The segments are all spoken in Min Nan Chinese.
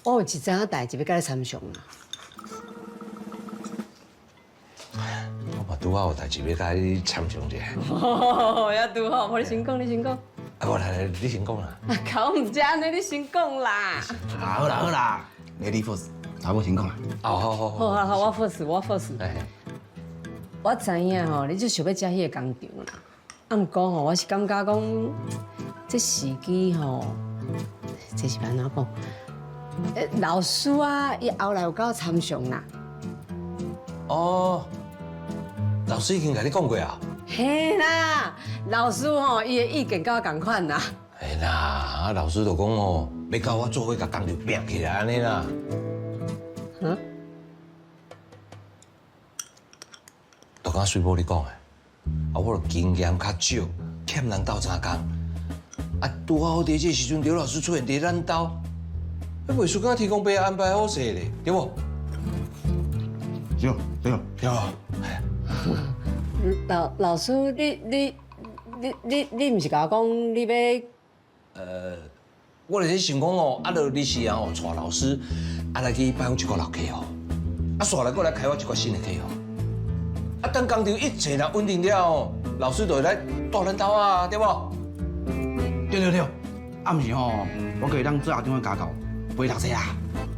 我有一桩仔代誌欲佮你參詳啦。我嘛拄好有代誌欲佮你參詳一下。哦，也拄好，你先講，你先講。啊，無來來，你先講啦。啊，搞毋才按呢，你先講啦。好啦好啦，Lady first，查某先講啦。哦，好好好好好，我 first，我 first。哎，我知影吼，你就想欲接彼个工廠啦。啊，毋過吼，我是感覺講，這時機吼，這是欲按怎講？老師啊，伊後來有佮我參詳啦。哦，老師已經共你講過啊？嘿啦，老師吼，伊的意見佮我仝款啦。嘿啦，啊老師就講吼，欲佮我做伙共工廠拚起來按呢啦。嗯？就敢水某你講的，啊，我著經驗較少，欠人鬥相共。啊，拄好佇這個時陣，劉老師出現佇咱兜，彼袂輸敢天公伯安排好勢咧，對無？對對對。老師，你毋是共我講你欲？我就是想講哦，啊，著你是啊吼，帶老師啊來去拜訪一寡老客戶，啊，煞來閣來開發一寡新的客戶。啊，等工廠一切若穩定了後，老師就會來蹛咱兜啊，對無？對對對，啊毋是吼，我可以當做阿長的家教，陪讀冊啦。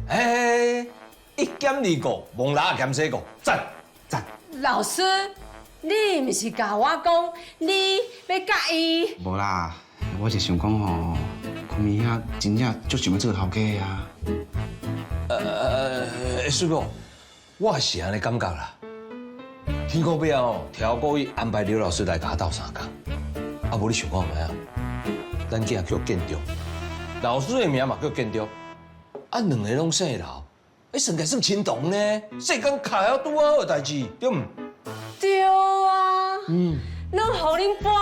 嘿，一兼二顧，摸蜊仔兼西瓜，讚讚。老師，你毋是共我講你欲佮伊？無啦，我是想講吼，昆明遐真正足想欲做頭家的啊。師傅，我是按呢感覺啦。天公伯哦，調故意安排劉老師來共我鬥相共，啊無你想看覓啊？咱囝叫建中，老師的名嘛叫建中，啊兩个攏姓劉，欸算起來算親同呢，世間卡曉拄好的代誌，對毋？對啊，攏予恁搬，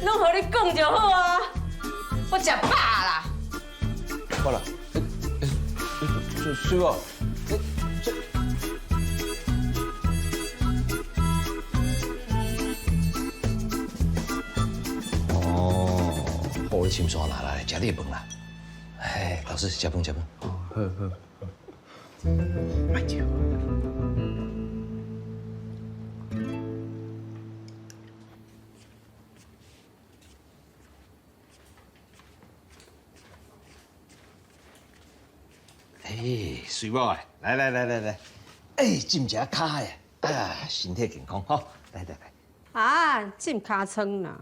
攏予你講就好啊。我食飽啦。好啦，欸，師傅，欸這。哦，好，你深山拿來，食你的飯啦。哎，老師，食飯食飯。哦，好好好。莫笑。哎，水某啊，來來來來來，哎，浸一下跤的，啊，身體健康吼。來來來。啊，浸尻川啦。